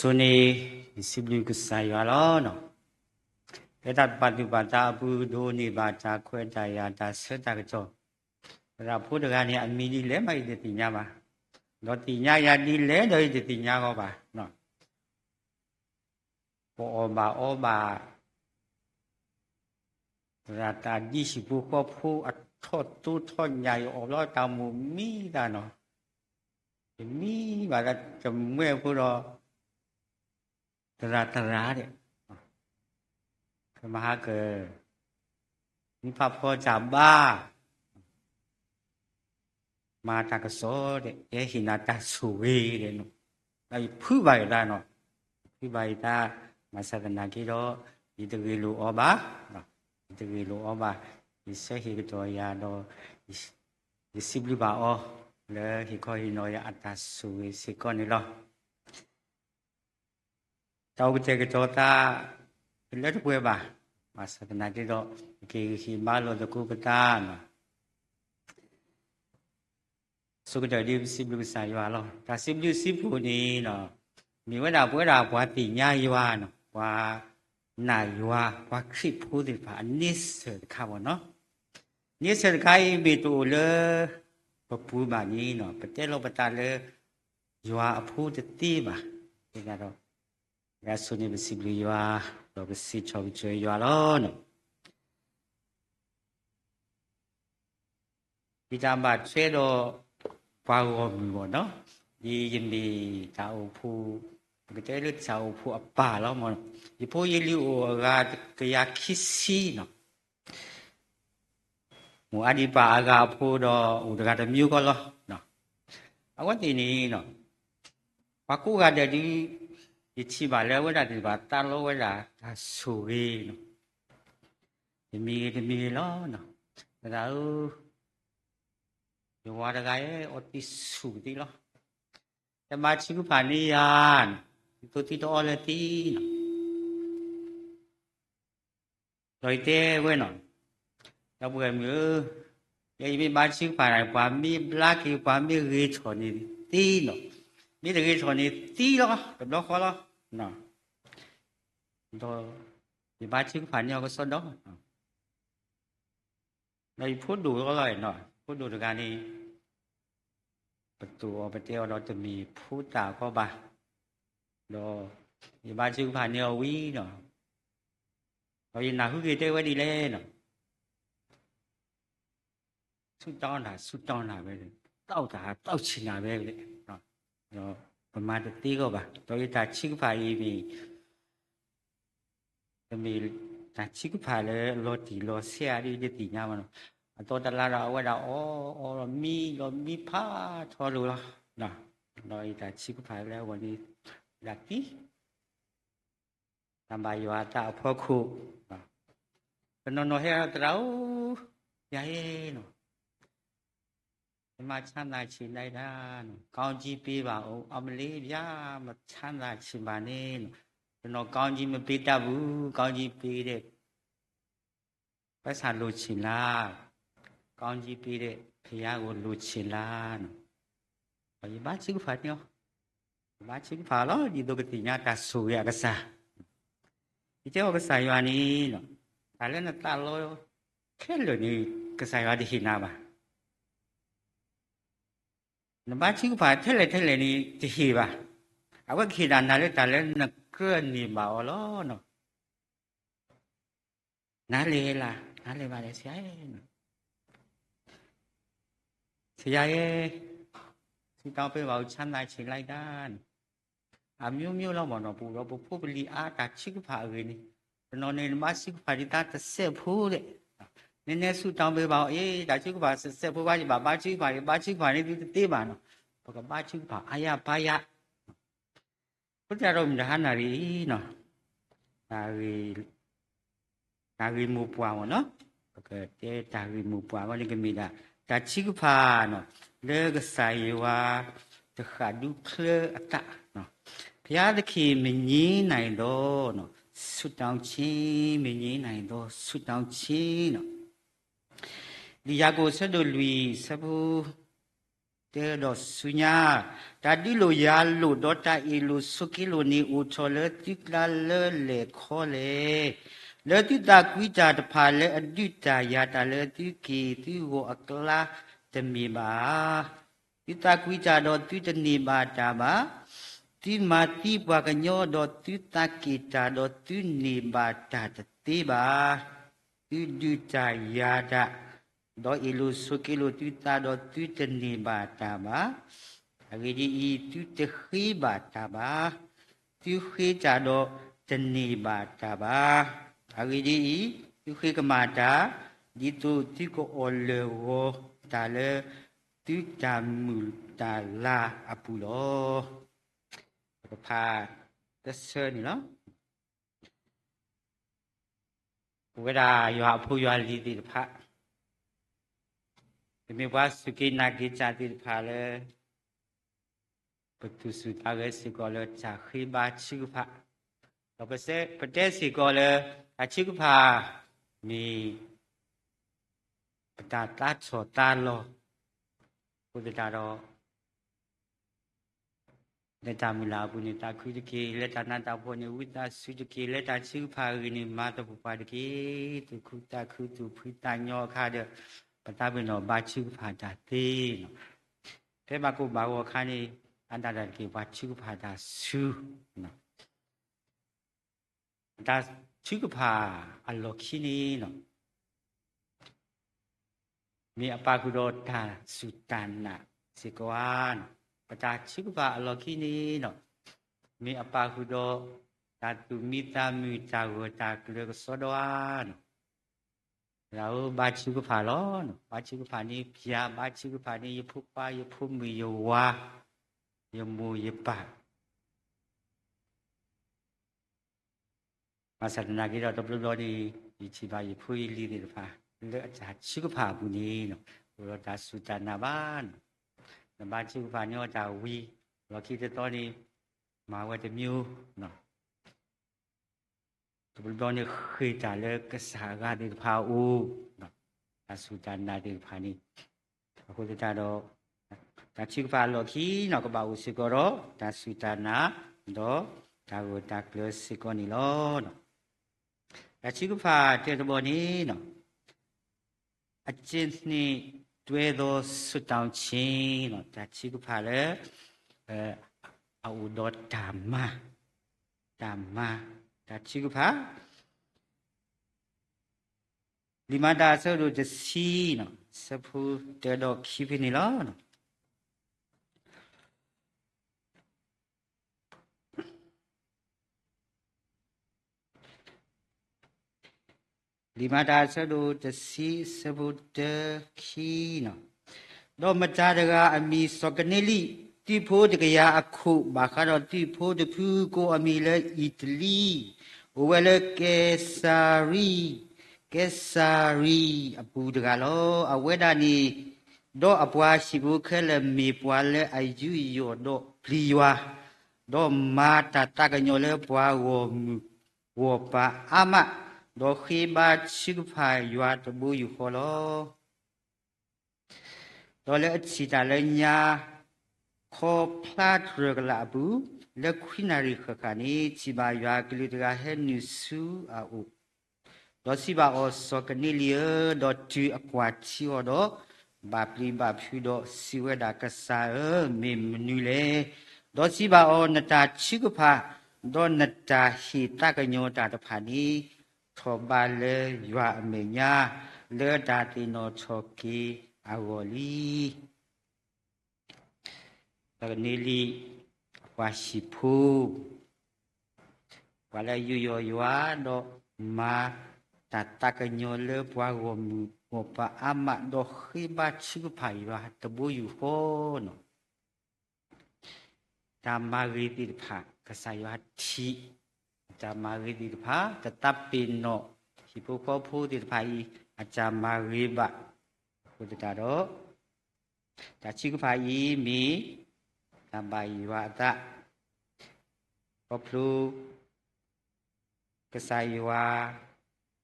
အဆိန့ၣ် ယစံးဘျုးကစၢ်ယွၤလီၤ. ဖဲတၢ်ပာ်သူၣ်ပာ်သးအပူၤ ဒိးန့ၢ်ဘၣ်တၢ်ခွဲးတၢ်ယာ် တၢ်ဆၢတၢ်ကတီၢ်, သရၣ်ဖိတဂၤန့ၣ် အမံၤဒ်လဲၣ်မး ယတသ့ၣ်ညါဘၣ်, ဒီးသ့ၣ်ညါယၤဒ်လဲၣ်ဒီး ယတသ့ၣ်ညါအီၤဘၣ်. ပအီၣ်ဘၣ်အီဘၣ် သရၣ်တၢ်ဒ်ဟံၣ်ဖိဃီဖိအထီၣ်သိထီၣ်ညၣ် ယအီၣ်ဘျီတၢ်မိၣ်မံသးနီၤ, ယမံဘၣ်သးတမှဲဖိဒီး သရၣ်သရၣ်ဒဲး, ကမၤဟါကၢၤ မုၢ်ဖးဖီတၢ်ဘါ မၤတၢ်ကစီၣ်ဒဲး ယဟဲဟ့ၣ်နၤတၢ်ဆိၣ်ဂ့ၤဒဲးနီၤ, ဒီးယဖုးဘၣ်ယသးနီၤ, ယဖုးဘၣ်ယသး, ဘၣ်ဆၣ်သနာ်က့ဒီး ယတဂ့ၢ်လိာ်အီၤဘၣ်, ယတဂ့ၢ်လိာ်အီၤဘၣ်, ယဆၢဟ့ၣ်ကတီၢ်ယၤဒီး ယစံးဘျုးဘၣ်အီၤ လၢဟ့ၣ်ခီဟ့ၣ်နီၤယၤအတၢ်ဆိၣ်ဂ့ၤစ့ၢ်ကီးန့ၣ်လီၤ. တၢ်အိၣ်ကတဲာ်ကတီၤသး တလၢတပှဲၤဘၣ်, ဘၣ်ဆၣ်သနာ်က့ဒီး ပက့ၤဟ့ၣ်ဘါလိာ်သကိးပသးနီၤ. အဆိကတၢၢ်ဒ်ပစံးဘျုးကစၢ်ယွၤလီၤ. တၢ်စံးဘျုးစံးဖှိၣ်န့ၣ်နီၤ, မ့ၢ်ဝဲဒၣ်ပဝဲဒၣ်ပှၤသ့ၣ်ညါယွၤနီၤ, ပှၤနာ်ယွၤ, ပှၤခရံာ်ဖိသ့ၣ်တဖၣ်အန့ဆၢၣ်တခါဘၣ်နီၤ. န့ဆၢၣ်တခါအံၤမ့ၢ်တအိၣ်လၢပပူၤဘၣ်န့ၣ်နီၤ, ပတဲလီၤပသးလၢ ယွၤအဖိတသ့ဘၣ်. ဒ်သိးဒီး အဆိန့ၣ်ပစံးဘျုးယွၤ, ဒီးပစံးထီၣ်ပတြၢၤယွၤလီၤ. ယတၢ်ဘၣ်ထွဲဒီးပှၤဂီၢ်မုၢ်ဘၣ်နီၤ, ဒ်ယမ့ၢ်တၢ်အိၣ်ဖှိၣ်, ပကတဲလၢတၢ်အိၣ်ဖှိၣ်အပၢ်လီၤမး, ယဖိယလံၤအိၣ်အဂၤကယၤခံဆံနီၤ. မိၢ်အါဒံပၢ်အါဂၤအဖိဒီးအိၣ်တဂၤတမံၤဃီလီၤ. အဝဲသ့ၣ်န့ၣ်နီၤ, ပှၤကိးဂၤဒဲးဒုး ယထံၣ်ဘၣ်လၢအဝဲဒၣ်သ့ၣ်တဖၣ်သးလီဝဲဒၣ်တၢ်ဆိၣ်ဂ့ၤနီၤ, တမံၤဂ့ၤတမံၤဂ့ၤလီၤ. သရၣ်ဧၢ, ယဝၤတဂၤအံၤ အီသံးဆူၣ်သံးလီၤ. တဘါထုကဖၣ်န့ၢ်ယၤ, ယသိးသံတအီလၢၤသံနီၤ. ဒီးယတဲဝဲနီၤ, ဒီပုၢ်ဝဲၢ်မုၣ်ဧၢ, ယဲယမ့ၢ်ဘါထုကဖၣ်န့ၣ် ပှၤမ့ၢ်ဘျါက့ၤ ပှၤမ့ၢ်ဂ့ၤထီၣ်န့ၣ်သံနီၤ, မ့ၢ်တဂ့ၤထီၣ်န့ၣ်သံလီၤ, တဘျီဃီလီၤ. ဒီးယဘါထုကဖၣ်န့ၢ်အီၤကစီဒီ, ဒီးယဖိဒိၣ်လီၤလီၤနီၤ, ဖိဒိၣ်တဂၤန့ၣ် ပတိၢ်အီၤပတဲအီၤဒီးတမ့ၢ်ဖိသၣ်အဂီၢ်ဘၣ်, ဒီးယဘါထုကဖၣ်န့ၢ်အီၤဝံၤနီၤ, ဒီးယနၢ်ဟူက့ၤတဲဝဲဒ်လဲၣ်နီၤ, ဆူၣ်တီနၤ ဆူၣ်တီနၤဝဲ, တီၢ်တၢ် တီၢ်ဆံးနၤဝဲ, ဒီးပမၤတသ့အဂီၢ်ဘၣ်, ဒီးယတၢ်ထုကဖၣ်အံၤမ့ၢ် တမ့ၢ်တၢ်ထုကဖၣ်လၢလီၤတံၢ်လီၤဆဲးဧါဒ်ယတသ့ၣ်ညါဘၣ်နီၤ, အသီတလါဒီးအဝဲဒၣ်အီ အီဒီးမံဒီးမံဖးထီလိာ်လီၤ, ဒီးယတၢ်ထုကဖၣ်လၢအဂီၢ်န့ၣ် ဒၣ်သံ တၢ်ဘၣ်ယွၤအသးအဖီခိၣ်, တနီၤနီၤဟဲဒီးသရၣ်ဧၢ, ယၤဧၢနီၤ, မ့ၢ်မၤဆါသးဆံးဒၣ်ဒၣ်နီၤ, ကောင်းကြီးပေးပါဦး, အမလ့ဘျါ မဆါသးဆံးဘၣ်န့ၣ်နီၤ, တနီၤ ကောင်းကြီးမပေးတတ်ဘူး, ကောင်းကြီးပေးတဲ့ ပိုက်ဆံလိုချင်လား, ကောင်းကြီးပေးတဲ့ ဘုရားကို လိုချင်လားနီၤ, ဒီးယဘါထုကဖၣ်န့ၢ်အီၤ, ယဘါထုကဖၣ်လီၤ, ဒ်သိးကသ့ၣ်ညါတၢ်ဆိၣ်ဂ့ၤအကစၢ်, ယတဲအီၤကစၢ်ယွၤန့ၣ်နီၤ, တၢ်လၢနသးလီခဲလၢာ်န့ၣ် ကစၢ်ယွၤတဟ့ၣ်နၤဘၣ် နဘါထုကဖၣ်ထဲလဲၣ်ထဲလဲၣ်န့ၣ် တဟ့ၣ်ဘၣ်. အဝဲကဟ့ၣ်ဒၣ်နၤလၢတၢ်လၢနကြၢးန့ၢ်ဘၣ်အီၤလီၤ. နားလည်လား, နားလည်ပါတယ်ဆရာ, ဆရာရဲ့, ဆရာရဲ့, ဆုတောင်းပေးပါဦး, ချမ်းသာချင်လိုက်တာ, အမျိုးမျိုးလီၤမ့ၢ်နီၤ, ပအိၣ်ဒီးပဖိပလံၤအါ တၢ်ထုကဖၣ်အဂ့ၢ်န့ၣ်, တနီၤန့ၣ် နဘါထုကဖၣ်ဒ်တၢ်တစဲးဖိဒဲး, နည်းနည်းဆုတောင်းပေးပါဦး, အ့ တၢ်ထုကဖၣ်တစဲးဖိဘၣ်, ယဘၣ်ဘါထုကဖၣ်, ယဘါထုကဖၣ်န့ၣ် သုတသ့ဘၣ်နီၤ, ပကဘါထုကဖၣ်အါယၤပါယၤ ဖိတၢ်ဒီးမုၢ်တဟါနၣ်ရံၣ်အံၤနီၤ, တၢ်ဂ့ၢ်, တၢ်ဂ့ၢ်မိၢ်ပှၢ်မ့ၢ်နီၤ, ပကတဲတၢ်ဂ့ၢ်မိၢ်ပှၢ်ဝဲန့ၣ်ကမ့ၢ်ဒၣ် တၢ်ထုကဖၣ်နီၤ, လၢကစၢ်ယွၤတဃၣ်ဒူချၢအသး, ဘုရားသခင် မငြင်းနိုင်သော ဆုတောင်းခြင်း, မငြင်းနိုင်သော ဆုတောင်းခြင်းနီၤ, လံာ်ယၤကိာ်အဆၢဒိၣ်လွံၢ် အဆၢဖိ တဲဒီးဆူညါ, တၢ်ဒုးလိာ်ယၤလိာ်ဒီးတၢ်အ့ၣ်လိာ်ဆိးက့လိာ်န့ၣ် အိၣ်ထီၣ်လၢသုကျါလၢလဲၣ်ခီလဲၣ်. လၢသုသးကွံတၢ်တဖၣ်လၢအဒုးတၢ်ယၤတၢ်လၢသုက့ၢ်သုဂီၤအကျါတမ့ၢ်ဘၣ်ဧါ. သုသးကွံတၢ်ဒီးသုတန့ၢ်ဘၣ်တၢ်ဘၣ်. သုမၤသံပှၤကညီဒီးသုသးက့ၢ်တၢ်ဒီးသုန့ၢ်ဘၣ်တၢ်တသ့ဘၣ်. သုဒုးတၢ်ယၤတၢ်, ဒီးအ့ၣ်လိာ်ဆိးက့လိာ်သုသးဒီးသုတန့ၢ်ဘၣ်တၢ်ဘၣ်. အဂ့ၢ်ဒ်အံၤ, သုတဃ့ဘၣ်တၢ်ဘၣ်. သုဃ့တၢ်ဒီးတန့ၢ်ဘၣ်တၢ်ဘၣ်. အဂ့ၢ်ဒ်အံၤ, သုဃ့ကမၣ်တၢ်, ဒ်သိးသုကအီၣ်လၢာ်ဂီၤတၢ်လၢသုတၢ်မုၢ်တၢ်လၤအပူၤလီၤ. ပကဖးတဆၢန့ၣ်လီၤ. ပဝဲဒၣ်ယွၤအဖိယွၤလံၤသ့ၣ်တဖၣ်, ပမ့ၢ်ပှၤစူၢ်က့ၤနာ်က့ၤတၢ်သ့ၣ်တဖၣ်လၢ ပသူၣ်ဆူၣ်သးဂဲၤစ့ၢ်ကီးလၢတၢ်ဃ့ဘါထုကဖၣ်, ဒီးပတဲစ့ၢ်ကီးလၢ တၢ်ထုကဖၣ်မ့ၢ်ပတၢ်သးထီၣ်သးလီၤ, အဃိသတးဒီး လၢတၢ်မုၢ်လၢ်အပူၤန့ၣ် သးခုတက့ၢ်, လၢတၢ်နးတၢ်ဖှီၣ်န့ၣ် ဝံသးစူၤတက့ၢ်, လၢတၢ်ထုကဖၣ်အဂ့ၢ်န့ၣ် မၤသပှၢ်ပှၢ်တက့ၢ်, သူၣ်ခုသးခု သူၣ်ဖှံသးညီအခါဒီး ပသးပ့ၤနီၣ်ဘါထုကဖၣ်တၢ်သ့လီၤ. ဖဲဘၣ်ကိၢ်ဘၣ်ဂီၤအခါန့ၣ် အါဒၣ်တၢ်တက့ၢ် ပှၤထုကဖၣ်တၢ်ဆူ တၢ်ထုကဖၣ်အလီၢ်ခံန့ၣ် မ့ၢ်အပာ်ဃုာ်ဒီးတၢ်စူၢ်တၢ်နာ်စ့ၢ်ကီးဧါ. ပတၢ်ထုကဖၣ်အလီၢ်ခံန့ၣ် မ့ၢ်အပာ်ဃုာ်ဒီးတၢ်သူၣ်မံသးမုာ် တၢ်ဂၢၢ်တၢ်ကျၢၤကစီဒီဧါ. ဘါထုကဖၣ်လီၤ. ဘါထုကဖၣ်န့ၣ်ပၠး, ဘါထုကဖၣ်န့ၣ်ယဖိခွါယဖိမုၣ်ယဝၤ ယမိၢ်ယပၢ် ဘၣ်ဆၣ်သနာ်က့ဒီး တဘျီဘျီန့ၣ် ယထံၣ်ဘၣ် ယဖိယလံၤသ့ၣ်တဖၣ် လၢအတၢ်ထုကဖၣ်အပူၤန့ၣ် အိၣ်ဒီးတၢ်စူၢ်တၢ်နာ်ဘၣ်. နဘါထုကဖၣ်န့ၢ်အီၤတၢ်ဝံၤ လီၢ်ခံတသီန့ၣ် မၤဝဲတမံၤ တဘျီဘျီန့ၣ် ဃ့ၢ်တၢ်လၢကစၢ်အဂၤသ့ၣ်တဖၣ်အအိၣ်, တၢ်စူၢ်တၢ်နာ်သ့ၣ်တဖၣ်န့ၣ်, အဃိသတးဒီး တၢ်ထုကဖၣ်အလီၢ်ခံန့ၣ် ကဘၣ်အိၣ်စ့ၢ်ကီးဒီး တၢ်စူၢ်တၢ်နာ် ဒီးတၢ်ဂၢၢ်တၢ်ကျၢၤစ့ၢ်ကီးန့ၣ်လီၤ. တၢ်ထုကဖၣ်တၢတဘီန့ၣ် အကျင့်နှင့်တွဲသော ဆုတောင်းခြင်း တၢ်ထုကဖၣ်လၢ အအိၣ်ဒီးတၢ်မၤ, တၢ်မၤ, တၢ်ထုကဖၣ်, လံာ်မၤတၢ်အဆၢဒိၣ်တဆံ, ဆၢဖိတၢဒီးခံဖဲန့ၣ်လီၤ. လံာ်မၤတၢ်အဆၢဒိၣ်တဆံ ဆၢဖိတၢခံန့ၣ်, ဒီးမတၤတဂၤအမံၤစီၤကနၤလံ, သုးဖိတကယၤအခိၣ် ဘၣ်ဃးဒီးသုးဖိတဖုကိးအမံၤလၢအံၤတလံ, အိၣ်ဝဲလၢကဲစၤရံ, ကဲစၤရံအပူၤတဂၤလီၤ. အဝဲဒၣ်န့ၣ် ဒီးအပှၤဟံၣ်ဖိခဲလၢာ်မ့ၢ်ပှၤလၢအယူးယီၣ်ဒီးပျံၤယွၤ, ဒီးမၤတၢ်သးကညီၤလၢပှၤဂီၢ်မုၢ်ဂီၢ်ပၤအါမး, ဒီးဃ့ဘါထုကဖၣ်ယွၤတဘိယူၢ်ဃီလီၤ. ဒီးလၢအထံၣ်တၢ်လၢညါ ခီဖျါတြၢၤကလာ်အပူၤ, လၢခွံနၣ်ရံၣ်ဃၣ်ဃၣ်န့ၣ် ထံၣ်ဘၣ်ယွၤအကလူးတဂၤဟဲနုာ်ဆူအအိၣ်, ဒီးစံးဘၣ်အီၤ, စီၤကနၤလံဧၢ, ဒီးတုၤအကွၢ်ထံအီၤဒီး ဘၣ်ပျံၤဘၣ်ဖုးဒီးစံးဝဲဒၣ်, ကစၢ်ဧၢ, မ့ၢ်မနုၤလဲၣ်. ဒီးစံးဘၣ်အီၤ, နတၢ်ထုကဖၣ် ဒီးနတၢ်ဟ့ၣ်သးကညီၤတၢ်တဖၣ်န့ၣ် ထီၣ်ဘးလၢယွၤအမဲာ်ညါ လၢတၢ်သ့ၣ်နီၣ်ထီၣ်က့ၤအဂီၢ်လံ. စီၤကနၤလံ ပှၤဟံၣ်ဖိ ပှၤလၢယူးယီၣ်ယွၤ ဒီးမၤတၢ်သးကညီၤလၢပှၤဂီၢ်မုၢ်ဂီၢ်ပၤအါမး ဒီးဃ့ဘါထုကဖၣ်ယွၤတဘိယူၢ်ဃီန့ၣ် တၢ်မၤဂ့ၤသ့ၣ်တဖၣ် ကစၢ်ယွၤထံၣ်, တၢ်မၤဂ့ၤသ့ၣ်တဖၣ် တသးပ့ၤနီၣ် ဟံၣ်ဖိဃီဖိသ့ၣ်တဖၣ်အံၤ အတၢ်မၤဂ့ၤဘၣ်အဃိသတးဒီး တၢ်ထုကဖၣ်အံၤမ့ၢ် တၢ်ဘၣ်ယွၤအသး ခီဖျိ ကစၢ်ယွၤ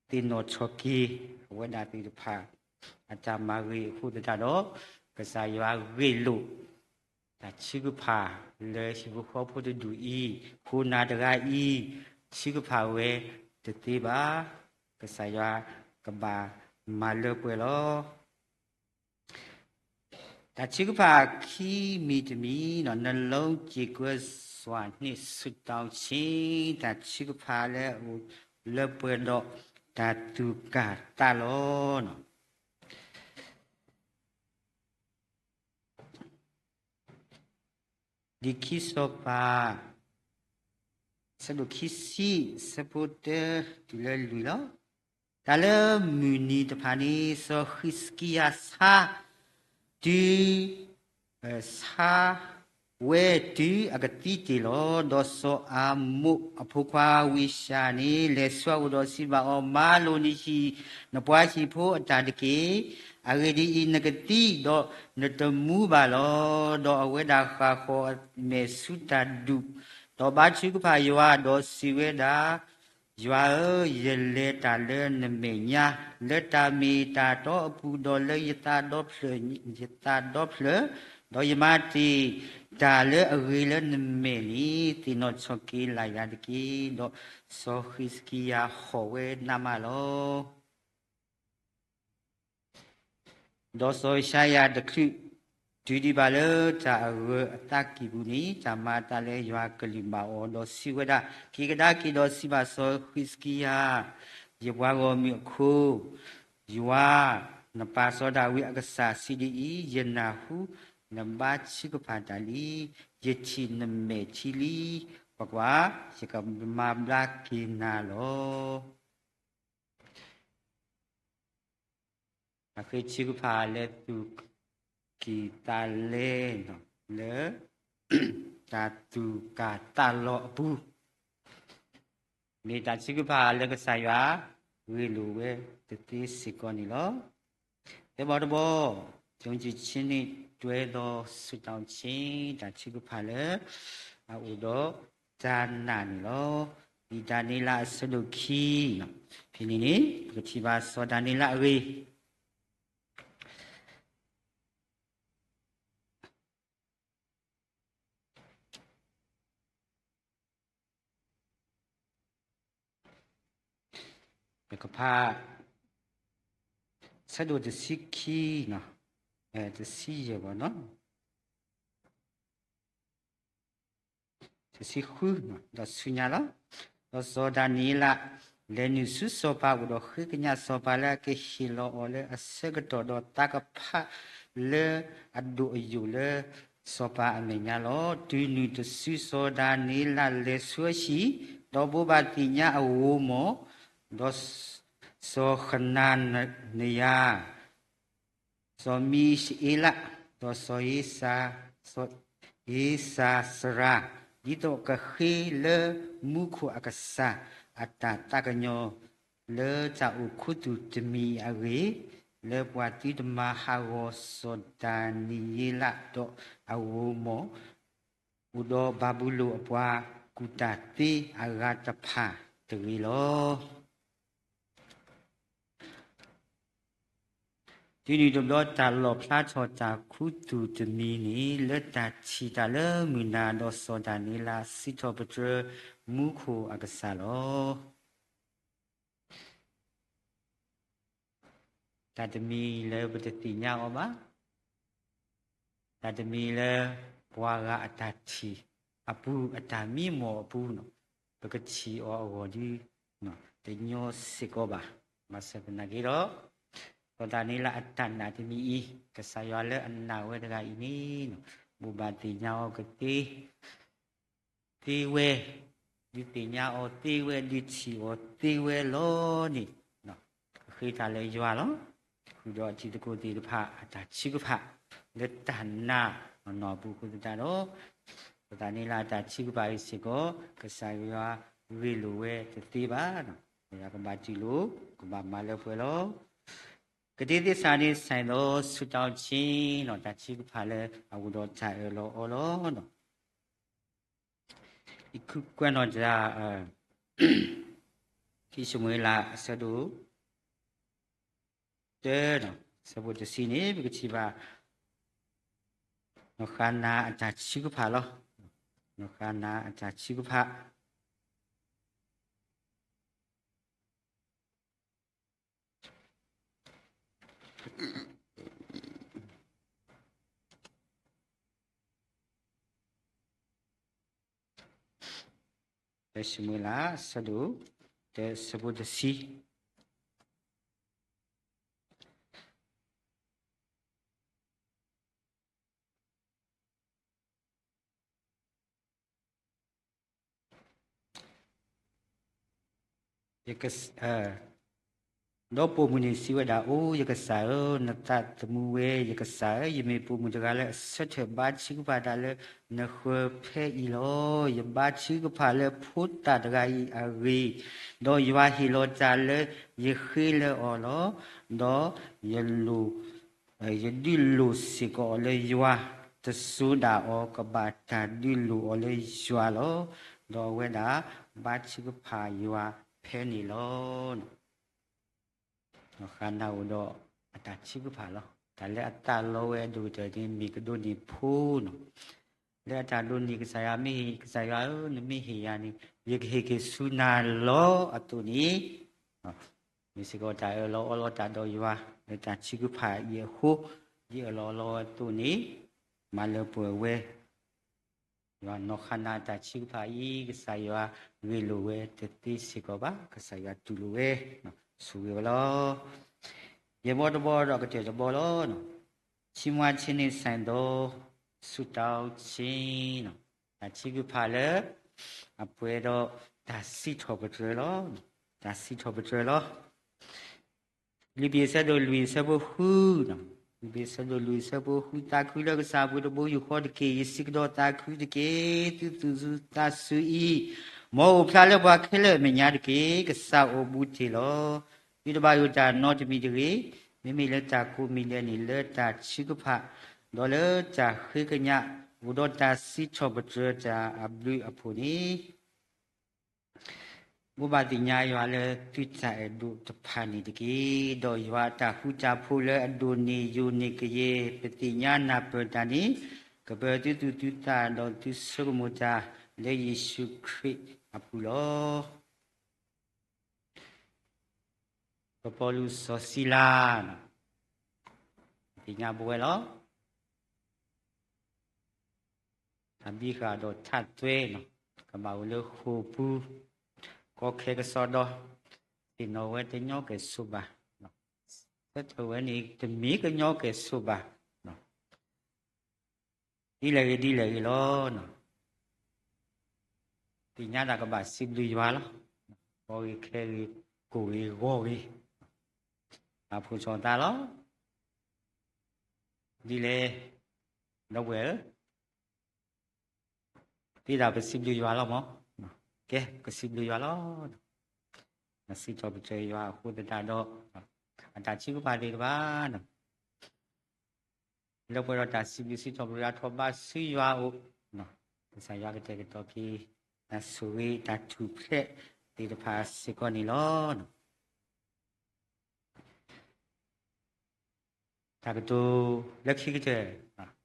သ့ၣ်နီၣ်ထီၣ်က့ၤ အဝဲဒၣ်သ့ၣ်တဖၣ် အတၢ်မၤဂ့ၤအဃိသတးဒီး ကစၢ်ယွၤဂ့ၢ်လိာ် တၢ်ထုကဖၣ်လၢဟံၣ်ဖိဃီဖိတဒူၣ်အံၤ, ခိၣ်နၢ်တဂၤအံၤ ထုကဖၣ်ဝဲတသ့ဘၣ်. ကစၢ်ယွၤကဘၣ်မၤလၢပှဲၤလီၤ. တၢ်ထုကဖၣ်ခံမံၤတမံၤ, နှလုံးကြေကွဲစွာနှင့်ဆုတောင်းခြင်း, တၢ်ထုကဖၣ်လၢအအိၣ်လၢပှဲၤဒီးတၢ်သူၣ်ကၢ်သးလီၤ. လံာ်ခံစီၤပၤ ဆၢဒိၣ်ခံဆံ ဆၢဖိတၢတုၤလၢလွံၢ်လီၤ. တၢ်လၢမုၢ်နံၤတဖၣ်န့ၣ် စီၤဃံးစကံယၤဆါ တုၤ ဆါဝဲတုၤအကသံတ့ၢ်လီၤ. ဒီးစီၤအၤမိၣ်အဖိခွါဝံၡါန့ၣ် လဲၤဆူအအိၣ်ဒီးစံးဘၣ်အီၤ, မၤလိာ်နဟံၣ်နပှၤဟံၣ်ဖိအတၢ်တက့ၢ်. အဂ့ၢ်ဒ်အံၤ, နကသံဒီးနတမူဘၣ်လီၤ. ဒီးအဝဲဒၣ်ဃၣ်ဃီၤအမဲာ်ဆူတၢ်ဒူၣ်, ဒီးဘါထုကဖၣ်ယွၤ, ဒီးစံးဝဲဒၣ်, ယွၤဧၢ, ယလဲၤတၢ်လၢနမဲာ်ညါ, လၢတၢ်မ့ၢ်တၢ်တီအပူၤ, ဒီးလၢယသးဒီဖျၢၣ်, ယသးဒီဖျၢၣ်, ဒီးယမၤတ့ၢ်တၢ်လၢအဂ့ၤလၢနမဲာ်န့ၣ်, သ့ၣ်နီၣ်ထီၣ်က့ၤလၢ်ယၤတက့ၢ်. ဒီးစီၤဃံးစကံယၤဟီၣ်ဝဲနးမးလီၤ. ဒီးစီၤယၡါယၤတချုးတုၤဒံးဘၣ်လၢတၢ်အဂၢၤအသးကံၢ်ပူၤန့ၣ်, တၢ်မၤအသးလၢယွၤကလုၢ်ဘၣ်အီၤ, ဒီးစံးဝဲဒၣ်, က့ၤကဒါက့ၤဒီးစံးဘၣ်စီၤဃံးစကံယၤ, ယပှၤဂီၢ်မုၢ်အခိၣ်, ယွၤ, နပၢ်စီၤဒၤဝံးအကစၢ်စံးဒ်အံၤ, ယနၢ်ဟူနဘါထုကဖၣ်တၢ်လံ, ယထံၣ်နမဲာ်ထံလံ, ကွၢ်ကွၢ်, ယကမၤဘျါက့ၤနၤလီၤ. တၢ်ဃ့ထုကဖၣ်လၢသူၣ်ကံၢ်သးလဲလၢ တၢ်သူၣ်ကၢ်သးလီၤအပူၤ, မ့ၢ်တၢ်ထုကဖၣ်လၢကစၢ်ယွၤဂ့ၢ်လိာ်ဝဲတသ့စ့ၢ်ကီးန့ၣ်လီၤ. သၢဘီတဘီ, ယုံကြည်ခြင်းနှင့်တွဲသောဆုတောင်းခြင်း, တၢ်ထုကဖၣ်လၢ အအိၣ်ဒီးတၢ်နာ်န့ၣ်လီၤ. လံာ်ဒၤနံးယ့လးအဆၢဒိၣ်ခံ, ဖဲန့ၣ်န့ၣ် ပကထံၣ်ဘၣ်စီၤဒၤနံးယ့လးအဂ့ၢ် ပကဖး ဆၢဒိၣ်တဆံခံ, တဆံယဲၢ်ဘၣ်နီၤ, တဆံဃု, ဒီးဆူညါလီၤ. ဒီးစီၤဒၤနံးယ့လး လဲၤနုာ်ဆူစီၤပၤအအိၣ်ဒီးဃ့ကညးစီၤပၤလၢအကဟ့ၣ်လီၤအီၤလၢအဆၢကတီၢ် ဒီးသးကဖးလၢအဒိၣ်အယိာ်လၢစီၤပၤအမဲာ်ညါလီၤ. တုၤနုၤတစုစီၤဒၤနံးယ့လးလဲၤဆူအဟံၣ်, ဒီးဘိးဘၣ်သ့ၣ်ညါအဂိၤမီၢ်, ဒီး စီၤဃနၤနယၤ စီၤမံၤၡအ့လး, ဒီးစီၤဧ့စၤစရၤ, ဒ်သိးကဃ့လၢမူခိၣ်အကစၢ်အတၢ်သးကညီၤ လၢတၢ်အိၣ်ခူသူၣ်တမံၤအဂ့ၢ်, လၢပှၤသုတမၤဟးဂီၤစီၤဒၤနံးယ့လးဒီးအဂိၤမီၢ် အိၣ်ဒီးဘၤဘူလိၣ်အပှၤကူၣ်တၢ်သ့အဂၤတဖၣ်တဂ့ၤလီၤ. တုၤနုၤတဘျီတၢ်လီၣ်ဖျါထီၣ်တၢ်ခူသူၣ်တမံၤန့ၣ် လၢတၢ်ထံၣ်တၢ်လၢမုၢ်နၤ, ဒီးစီၤဒၤနံးယ့လးစံးထီၣ်ပတြၢၤမူခိၣ်အကစၢ်လီၤ. တၢ်တမံၤလၢပတသ့ၣ်ညါအီၤဘၣ်, တၢ်တမံၤလၢပှၤဂၤအတၢ်ထံၣ်အပူၤ အတၢ်မံမီၢ်အပူၤန့ၣ် ပကထံၣ်အီၤအဂီၢ်ဒီး တညီစ့ၢ်ကီးဘၣ်. ဘၣ်ဆၣ်သနာ်က့ဒီး စီၤဒၤနံးယ့လးအတၢ်နာ်တမံၤအံၤ ကစၢ်ယွၤလၢအနာ်ဝဲတဂၤအံၤန့ၣ် ဘိးဘၣ်သ့ၣ်ညါအီၤကသ့ သ့ဝဲ, ဒုးသ့ၣ်ညါအီၤသ့ဝဲ, ဒုးထံၣ်အီၤသ့ဝဲလီၤန့ၣ်, ဃ့တၢ်လၢယွၤလီၤ. ဃုာ်ဒီးအတံၤသကိးသ့ၣ်တဖၣ်အတၢ်ထုကဖၣ် လၢတၢ်နာ်နီၢ်နီၢ်အပူၤအဃိသတးဒီး စီၤဒၤနံးယ့လးအတၢ်ထုကဖၣ်အံၤစ့ၢ်ကီး ကစၢ်ယွၤဂ့ၢ်လိာ်ဝဲတသ့ဘၣ်. ယွၤကဘၣ်တူၢ်လိာ် ကဘၣ်မၤလၢပှဲၤလီၤ. ကဒ့သ့ၣ်စးန့ၣ် ဆိုင်သောဆုတောင်းခြင်း တၢ်ထုကဖၣ်လၢအအိၣ်ဒီးတၢ်အၢၣ်လီၤအီလီၤ. ယကွဲးနီၣ်တၢ် ခံၡမူၤအ့လး အဆၢဒိၣ် တၢ, ဆၢဖိတဆံန့ၣ် ပကထံၣ်ဘၣ် နီၢ်ဃါနၤအတၢ်ထုကဖၣ်လီၤ. နီၢ်ဃါနၤအတၢ်ထုကဖၣ် တၢ ၡမူၤအ့လး အဆၢဒိၣ်တၢ အဆၢဖိတဆံ ဒီးပိာ်မုၣ်န့ၣ်စံးဝဲဒၣ်, အိ ယကစၢ်ဧၢ, နသးသမူဝဲ, ယကစၢ်ဧၢ, ယမ့ၢ်ပိာ်မုၣ်တဂၤလၢအဆၢထၢၣ်ဘါထုကဖၣ်တၢ်လၢနဃၢၤဖဲအံၤလီၤ. ယဘါထုကဖၣ်လၢဖိသၣ်တဂၤအံၤအဂ့ၢ်, ဒီးယွၤဟ့ၣ်လီၤတၢ်လၢယဃ့လၢအီၤလီၤ. ဒီးယလိၣ် ယဒုးလိၣ်စ့ၢ်ကီးအီၤလၢယွၤ, တစိၤဒၣ်အီၤကဘၣ်တၢ်ဒုးလိၣ်အီၤလၢယွၤလီၤ. ဒီးအဝဲဒၣ်ဘါထုကဖၣ်ယွၤဖဲန့ၣ်လီၤ. နီၢ်ဃါနၤအိၣ်ဒီးအတၢ်ထုကဖၣ်လီၤ. တၢ်လၢအသးလီဝဲအဒိၣ်ကတၢၢ်န့ၣ် မ့ၢ်ကဒိးန့ၢ်ဖိနီၤ. လၢအတၢ်ဒိးန့ၢ်ကစၢ်ယွၤမ့ၢ်ဟ့ၣ်, ကစၢ်ယွၤဧၢ, နမ့ၢ်ဟ့ၣ်ယၤန့ၣ် ယကဟ့ၣ်က့ၤဆူနၤလီၤအသိးန့ၣ် မ့ၢ်စ့ၢ်ကီးတၢ်အၢၣ်လီၤအီလီၤတၢ်ဒီးယွၤ, လၢတၢ်ထုကဖၣ်အံၤအဃိ, ဒ်အၢၣ်လီၤအီလီၤဝဲအသိးန့ၣ်, မၤလၢပှဲၤဝဲ, ယွၤနီၢ်ဃါနၤတၢ်ထုကဖၣ်အံၤ ကစၢ်ယွၤဂ့ၢ်လိာ်ဝဲတသ့စ့ၢ်ကီးဘၣ်, ကစၢ်ယွၤတူၢ်လိာ်ဝဲ, ဆိၣ်ဂ့ၤဝဲလီၤ. ယဲၢ်ဘီတဘီဒီးကတၢၢ်တဘီလီၤ. ချီးမွမ်းခြင်းနှင့်ဆိုင်သော ဆုတောင်းခြင်း တၢ်ထုကဖၣ်လၢ အပှဲၤဒီးတၢ်စံးထီၣ်ပတြၢၤလီၤ. တၢ်စံးထီၣ်ပတြၢၤလီၤ. ဖံလံးပံၤအဆၢဒိၣ်လွံၢ်အဆၢဖိဃု, ဖံလံးပံၤအဆၢဒိၣ်လွံၢ်အဆၢဖိဃု, သးခုလၢကစၢ်အပှ့ၤတဘိယူၢ်ဃီတက့ၢ်. ယစံးကဒီးသးခုတက့ၢ်. သုသူၣ်သုသးစူၤအံၤ, မ်အအိၣ်ဖျါလၢပှၤခဲလၢာ်အမဲာ်ညါတက့ၢ်. ကစၢ်အိၣ်ဘူးတ့ၢ်လီၤ. သုတဘၣ်ယိၣ်တၢ်နီတမံၤတဂ့ၤ. မ့မ့ၢ်လၢတၢ်ကိးမံၤဒဲးန့ၣ် လၢတၢ်ထုကဖၣ်, ဒီးလၢတၢ်ဃ့ကညး, အိၣ်ဒီးတၢ်စံးထီၣ်ပတြၢၤတၢ်အဘျုးအဖှိၣ်န့ၣ် ဘိးဘၣ်သ့ၣ်ညါယွၤလၢသုတၢ်အဲၣ်ဒိးတဖၣ်န့ၣ်တက့ၢ်. ဒီးယွၤအတၢ်ဃူတၢ်ဖိးလၢအဒိၣ်န့ၢ်ယိာ်န့ၢ်ကယဲၢ် ပသ့ၣ်ညါနၢ်ပၢၢ်တၢ်န့ၣ် ကပၢၤသုသူၣ်သုသးဒီးသုဆိကမိၣ်တၢ်လၢယ့ၣ်ၡူးခရံာ်အပူၤလီၤ. ပပီလူးစီၤစံလၤ သ့ၣ်ညါပဝဲလီၤ. တၢ်ဘံဃာ်ဒီးထးသွဲနီၤ ကဘၣ်အိၣ်လၢဃိာ်ပူၤ ကီခဲကစီဒီ, သ့ၣ်နီၣ်ဝဲတညီကဲၣ်ဆိးဘၣ်, ဆၢထၢၣ်ဝဲန့ၣ် တမ့ၢ်ကညီကဲၣ်ဆိးဘၣ်, ဒ်လဲၣ်ဂ့ၤဒ်လဲၣ်ဂ့ၤလီၤ. သ့ၣ်ညါတၢ်ကဘၣ်စံးဘျုးယွၤလီၤ. ကီဂ့ၤခဲဂ့ၤ ကိၢ်ဂ့ၤဂီၤဂ့ၤ, ပာ်ဖှိၣ်ထီၣ်သးလီၤ. ဒ်လဲၣ်, ဒီပုၢ်ဝဲၢ်ဧၢ, သ့ဒၣ်ပစံးဘျုးယွၤလီၤမး, ကဲ ကစံးဘျုးယွၤလီၤ. စံးထီၣ်ပတြၢၤယွၤအဃိသတးဒီး အတၢ်ထုကဖၣ်သ့ၣ်တဖၣ် လၢပှဲၤဒီးတၢ်စံးဘျုးစံးထီၣ်ပတြၢၤအါထီၣ်ဘၣ်ဆူယွၤအအိၣ်, ကစၢ်ယွၤကတဲာ်ကတီၤက့ၤ တၢ်ဆိၣ်ဂ့ၤတၢ်ထူၣ်ဖျဲးသ့ၣ်တဖၣ်စ့ၢ်ကီးန့ၣ်လီၤ. တၢ်ကတိၤလၢခံကတၢၢ်,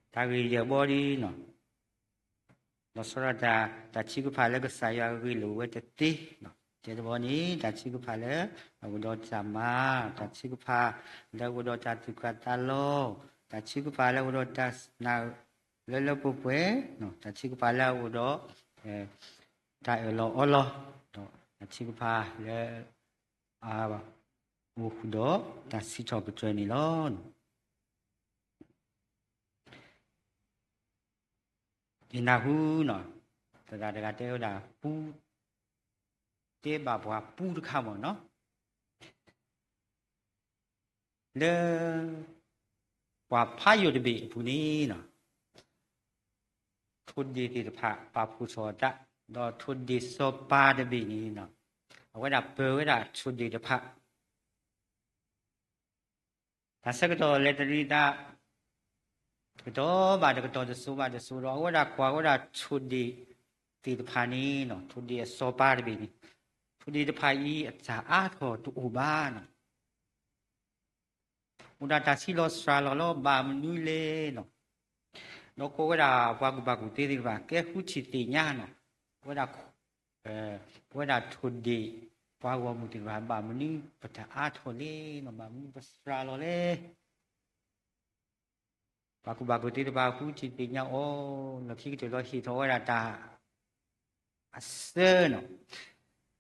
တၢ်ဂ့ၢ်ယဲၢ်ဘီဒ်နီၤ, လီၤဆီဒၣ်တၢ်, တၢ်ထုကဖၣ်လၢကစၢ်ယွၤဂ့ၢ်လိာ်ဝဲတသ့, တၢ်တဘီန့ၣ် တၢ်ထုကဖၣ်လၢအအိၣ်ဒီးတၢ်မၤ, တၢ်ထုကဖၣ်လၢအအိၣ်ဒီးတၢ်သူၣ်ကၢ်သးလီၤ, တၢ်ထုကဖၣ်လၢအအိၣ်ဒီးတၢ်နာ်လၢလၢပှဲၤပှဲၤ, တၢ်ထုကဖၣ်လၢအအိၣ်ဒီး တၢ်အၢၣ်လီၤအီလီၤ, ဒီးတၢ်ထုကဖၣ်လၢ အအိၣ်ဃုာ်ဒီးတၢ်စံးထီၣ်ပတြၢၤန့ၣ်လီၤ. ယနၢ်ဟူနီၤ, တဂၤတဂၤတဲဝဲဒၣ်ပူ, တဲဘၣ်ပှၤပူတခါမ့ၢ်နီၤ, လၢ ပှၤဖးယိာ်တဘ့ၣ်အပူၤန့ၣ်နီၤ, ထိၣ်ဒ့ၣ်သ့ၣ်တဖၣ်ပာ်ဖှိၣ်ထီၣ်အသး, ဒီးထိၣ်ဒ့ၣ်စီၤပၤတဘ့ၣ်န့ၣ်နီၤ, အဝဲဒၣ်ပၢၤဝဲဒၣ်ထိၣ်ဒ့ၣ်တဖၣ် တၢ်ဆၢကတီၢ်လဲၤတရံးသး, တကတီၢ်ဘၣ်တကတီၢ် တစိၤဘၣ်တစိၤဒီး အဝဲဒၣ်ကွၢ်ဝဲဒၣ်ထိၣ်ဒ့ၣ်သ့ၣ်တဖၣ်န့ၣ်နီၤ, ထိၣ်ဒ့ၣ်အစီၤပၤတဘ့ၣ်န့ၣ်, ထိၣ်ဒ့ၣ်တဖၣ်အံၤအတၢ်အါထီၣ်တအိၣ်ဘၣ်နီၤ, အိၣ်ဒၣ်တၢ်ဆံးလီၤစှၤလီၤလီၤ ဘၣ်မနုၤလဲၣ်နီၤ ဒီးကိးဝဲဒၣ်ပှၤကူၣ်ဘၣ်ကူၣ်သ့သ့ၣ်တဖၣ် ကဲဃုထံၣ်သ့ၣ်ညါနီၤ, ပဝဲဒၣ် ပဝဲဒၣ်ထိၣ်ဒ့ၣ်ပှၤဂီၢ်မုၢ်သ့ၣ်တဖၣ် ဘၣ်မနုၤပတအါထီၣ်လဲၣ်နီၤ, ဘၣ်မနုၤပစှၤလီၤလဲၣ်. ပှၤကူၣ်ဘၣ်ကူၣ်သ့သ့ၣ်တဖၣ် ဃုထံၣ်သ့ၣ်ညါအီၤ လီၢ်ခံကတၢၢ်လီၤ ဟ့ၣ်ထီၣ်ဝဲဒၣ်တၢ် အဆၢနီၤ,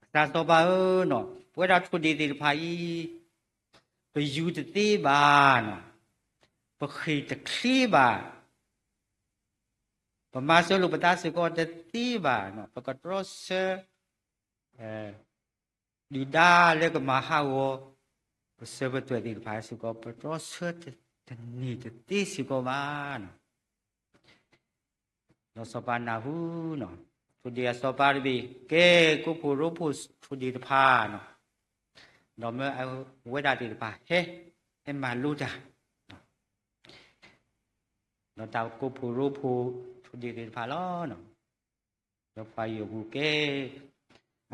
ကစၢ်စီၤပၤဧၢနီၤ, ပဝဲဒၣ်ထိၣ်ဒ့ၣ်သ့ၣ်တဖၣ်အံၤ ပယူၤတသ့ဘၣ်နီၤ, ပဃ့ၢ်တချ့ဘၣ်, ပမၤစၢၤလိာ်ပသးစ့ၢ်ကီးတသ့ဘၣ်နီၤ, ပကတြီဆၢ ဒုၣ်ဒါလၢကမၤဟးဂီၤ ပစၢၤပသွဲၣ်သ့ၣ်တဖၣ်စ့ၢ်ကီး ပတြီဆၢတန့ၢ်တသ့စ့ၢ်ကီးဘၣ်နီၤ. ဒီးစီၤပၤနၢ်ဟူနီၤ, ထိၣ်ဒ့ၣ်အစီၤပၤတဘ့ၣ် ကဲကိးဖှိၣ်ရိဖှိၣ်ထိၣ်ဒ့ၣ်တဖၣ်နီၤ, ဒီးမၢအဝဲဒၣ်သ့ၣ်တဖၣ်ဟဲ, ဟဲမၤလိတၢ် ဒီးတၢ်ကိးဖှိၣ်ရိဖှိၣ်ထိၣ်ဒ့ၣ်သ့ၣ်တဖၣ်လီၤ. ဒီးပှၤယိာ်ပူၤကဲ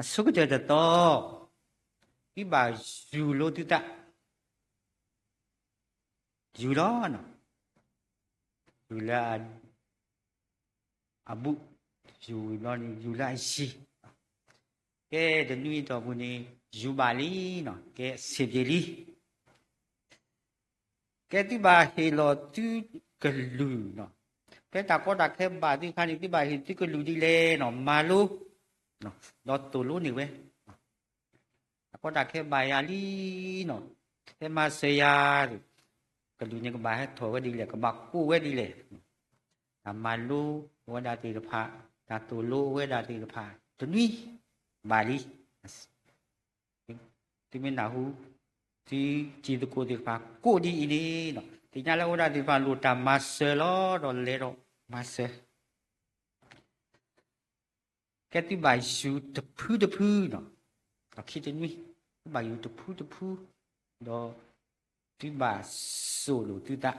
အဆိကတၢၢ်တသီ သုဘၣ်ယူၤလိသုသး, ယူၤလီၤ, ယူၤလၢအဘူး, ယူၤဝံၤဘျီန့ၣ် ယူၤလၢအယံၤ, ကဲတနွံအတီၢ်ပူၤန့ၣ် ယူၤဘၣ်လံနီၤ, ကဲအဆံးပျ့ၤလံ ကဲသုဘၣ်ဟ့ၣ်လီၤသုကလုၢ်နီၤ, ဖဲတၢ်ကီတၢ်ခဲဘၣ်သုအခါန့ၣ် သုဘၣ်ဟ့ၣ်သုကလုၢ်ဒ်လဲၣ်နီၤ, မၤလိ ဒီးသိၣ်လိန့ၢ်ဝဲ, တၢ်ကီတၢ်ခဲဘၣ်ယၤလံနီၤ, ဟဲမၤစၢၤယၤ, ကလုၢ်န့ၣ်ကဘၣ်ဟဲထီၣ်ဝဲဒ်လဲၣ်, ကဘၣ်ကိးဝဲဒ်လဲၣ်, တၢ်မၤလိဝဲဒၣ်သ့ၣ်တဖၣ်, တၢ်သိၣ်လိဝဲဒၣ်သ့ၣ်တဖၣ် တနွံဘၣ်လံ သုမ့ၢ်နၢ်ဟူ, သုတံၤသကိးသ့ၣ်တဖၣ်ကိးဒ်အံၤန့ၣ်, သ့ၣ်ညါလၢအဝဲဒၣ်သ့ၣ်တဖၣ်လိၣ်တၢ်မၤစၢၤလီၤ, ဒီးလဲၤဒီးမၤစၢၤ, ကဲသုဘၣ်ယူၤတဖုတဖုနီၤ, ဒီးခံတနွံ, သုဘၣ်ယူၤတဖုတဖု, ဒီးသုဘၣ်စိာ်လိာ်သုသး,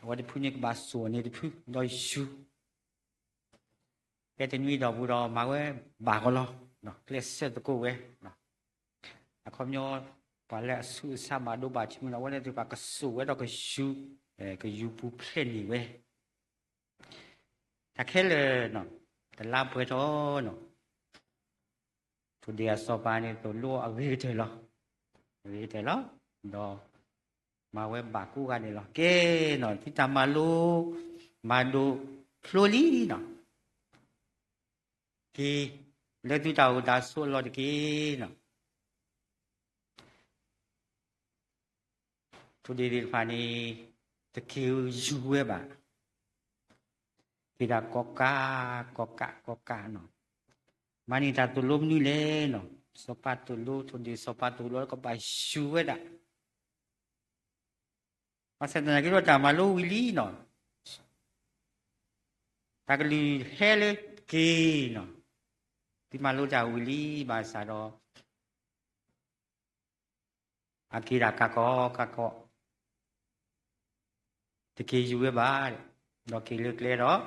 အဝဲတဖုန့ၣ်ကဘၣ်စိာ်န့ၢ်တဖု, ဒီးယူၤ ကဲတနွံအတီၢ်ပူၤဒီးမၤဝဲဘၣ်ကီးလီၤ, ကျဲးစၢးသကိးဝဲ, အခီပညီ ပှၤလၢအဆူးအဆါဘၣ်ဒိဘၣ်ထံးမုၢ်နီၤ အဝဲသ့ၣ်တဖၣ်ကစိာ်ဝဲဒီးကယူၤ, ကယူၤပူၤဖျဲးန့ၢ်ဝဲ, တၢ်ခဲလၢာ်နီၤ, တလါပှဲၤထီၣ်နီၤ, ထိၣ်ဒ့ၣ်အစီၤပၤန့ၣ် သိၣ်လိအဂ့ၤကတၢၢ်လီၤ, အဂ့ၤကတၢၢ်လီၤ, ဒီးမၤဝဲဘၣ်ကိးဂၤဒဲးလီၤ. ကဲနီၤ သုတၢ်မၤလိ မၤဒိၣ်ဖျိလံနီၤ, က့ၤလၢသုတၢ်အိၣ်တၢ်ဆိးအလီၢ်တက့ၢ်နီၤ. ထိၣ်ဒ့ၣ်သ့ၣ်တဖၣ်န့ၣ် တက့ၤယူၤဝဲဘၣ်, က့ၤဒၣ်ကီးကး ကီးကး ကီးကးနီၤ, မၤန့ၢ်တၢ်သိၣ်လိမနုၤလဲၣ်နီၤ, စီၤပၤသိၣ်လိ ထိၣ်ဒ့ၣ်စီၤပၤသိၣ်လိ ကဘၣ်ယူၤဝဲဒၣ်, ဘၣ်ဆၣ်သနာ်က့ဒီးတၢ်မၤလိဝံၤလံနီၤ, တၢ်ကလုၢ်ဟဲလၢက့ၤနီၤ, သုမၤလိတၢ်ဝံၤလံ ဘၣ်ဆၣ်ဒီး အက့ၤဒၣ်ကးကီးကးကီး, တက့ၤယူၤဝဲဘၣ်, ဒီးက့ၤလၢကျဲဒီး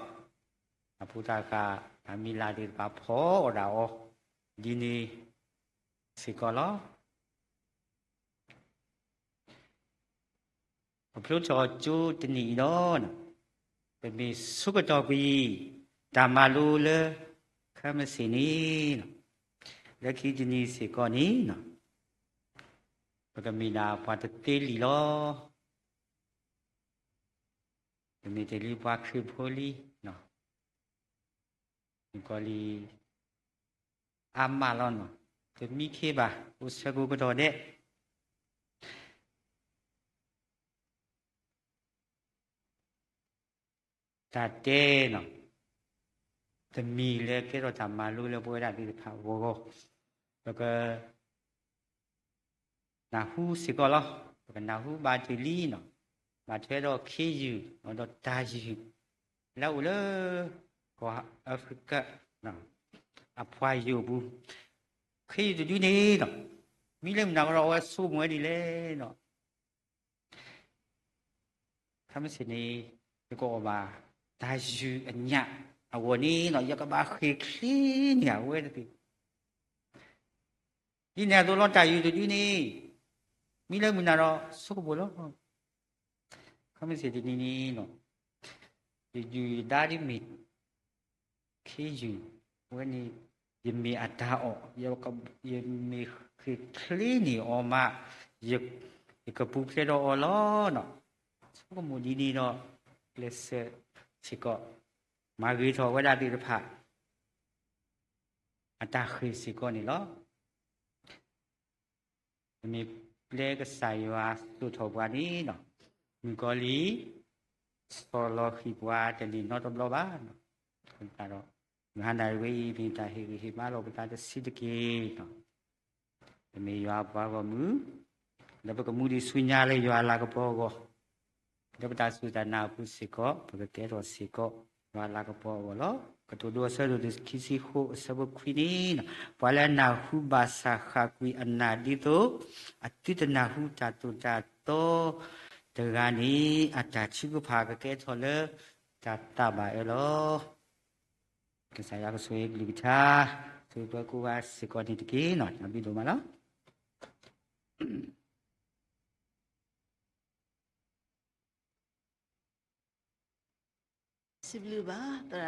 အဖိသၣ်ဃာ် အမံၤလၢ်သ့ၣ်တဖၣ်ဖီအီၣ်ဒၣ်အီၤ ဒ်န့ၣ်စ့ၢ်ကီးလီၤ. ပဖျိထီၣ်ကၠိတနံၣ်အံၤဒီး ပမ့ၢ်ဆိကတီၢ်ကွံာ် တၢ်မၤလိလၢခဲမုၢ်ဆ့ၣ်န့ၣ်, လၢခံတနံၤစ့ၢ်ကီးန့ၣ်, ပကမ့ၢ်ဒၣ်ပှၤတသ့လံလီၤ. ပမ့ၢ်တ့ၢ်လံပှၤခရံာ်ဖိလံ, မုၣ်ကီၤလံၢ်အါမးလီၤနီၤ, တမံခ့ဘၣ် အိၣ်ဆၢကိးကတီၢ်ဒဲး တၢ်တဲနီၤ, တမံၤလၢကဲထီၣ်တၢ်မၤလိလၢပဝဲဒၣ်သ့ၣ်တဖၣ်အဂီၢ်ဂီၢ်, ပက နၢ်ဟူစ့ၢ်ကီးလီၤ. ပကနၢ်ဟူဘၣ်တ့ၢ်လံနီၤ, ဘၣ်ထွဲဒီးခ့ယုၢ် ဒီးတၢ်ယုၢ် လၢအအိၣ်လၢ ကီၢ်အၣ်ဖရံကၢ အပှၤယိာ်ပူၤ, ခ့ယုၢ်တဒုန့ၣ်နီၤ, မံလၢမုၢ်နၤဃီဒီးအဝဲဆိကမိၣ်ဝဲဒ်လဲၣ်နီၤ, ခဲမုၢ်ဆ့ၣ်န့ၣ် ယကအီၣ်ဘၣ်တၢ်ယုၢ်အညၣ်အဂီၢ်န့ၣ်နီၤ, ယကဘၣ်ဃ့ၢ်ချ့န့ၢ်အဝဲတသ့ ဒ်န့ၣ်အသိးလီၤ တၢ်ယုၢ်တဒုန့ၣ် မံလၢမုၢ်နၤဒီးဆိကမိၣ်လီၤ. ခီမ့ၢ်စ့ၢ်တနံၤန့ၣ်နီၤ, ယယူၢ်ယဒါဒ်မ့ၢ် ခ့ယုၢ်, အဝဲန့ၣ် ယမ့ၢ်အတၢ်အီၣ်, ယမ့ၢ်ဃ့ၢ်ချ့န့ၢ်အီၤမး, ယကပူၤဖျဲးဒီးအီၤလီၤနီၤ. ဆိကမိၣ်ဒ်န့ၣ်ဒီး ကျဲးစၢးစ့ၢ်ကီး မၤဂ့ၤထီၣ်ဝဲဒၣ်သ့ၣ်တဖၣ် အတၢ်ဃ့ၢ်စ့ၢ်ကီးန့ၣ်လီၤ. ပမ့ၢ်ပျဲကစၢ်ယွၤသိၣ်ထီၣ်ပှၤန့ၣ်နီၤ, မုၣ်ကီၤလံၢ် ဆီၣ်လီၤဃံၢ်ပှၤတန့ၢ်နီတဘျီဘၣ်. အဃိသတးဒီး မုၢ်ဟါနၤအံၤဝဲအံၤ မ့ၢ်တၢ်ဟ့ၣ်ဂံၢ်ဟ့ၣ်ဘါလီၤပသးတဆံးတက့ၢ်နီၤ. ပမ့ၢ်ယွၤအပှၤဂီၢ်မုၢ်, ဒီးပကမူဒံးဆူညါလၢယွၤအလၤကပီၤအဂီၢ်, ဒီးပတၢ်စူၢ်တၢ်နာ်အပူၤစ့ၢ်ကီး ပကကဲထီၣ်စ့ၢ်ကီး ယွၤအလၤကပီၤအဂီၢ်လီၤ. ကတိၤဒိအဆၢဒိၣ်ခံဆံဃိးအဆၢဖိခွံန့ၣ်, ပှၤလၢအနၢ်ဟူဘၣ်ဆၣ်ဃၣ်ကွံာ်အနၢ်ဒ်သိး အသုတနၢ်ဟူတၢ်သိၣ်တၢ်သီတဂၤန့ၣ် အတၢ်ထုကဖၣ်ကကဲထီၣ်လၢတၢ်သးဘၣ်အၢလီၤ. ကစၢ်ယွၤကဆိၣ်ဂ့ၤကလုၢ်ကထါ, ဆိၣ်ဂ့ၤပှၤကိးဂၤစ့ၢ်ကီးန့ၣ်တက့ၢ်နီၤ. တၢ်ဘျုးဒိၣ်မးလီၤ. စံးဘျုးဘၣ်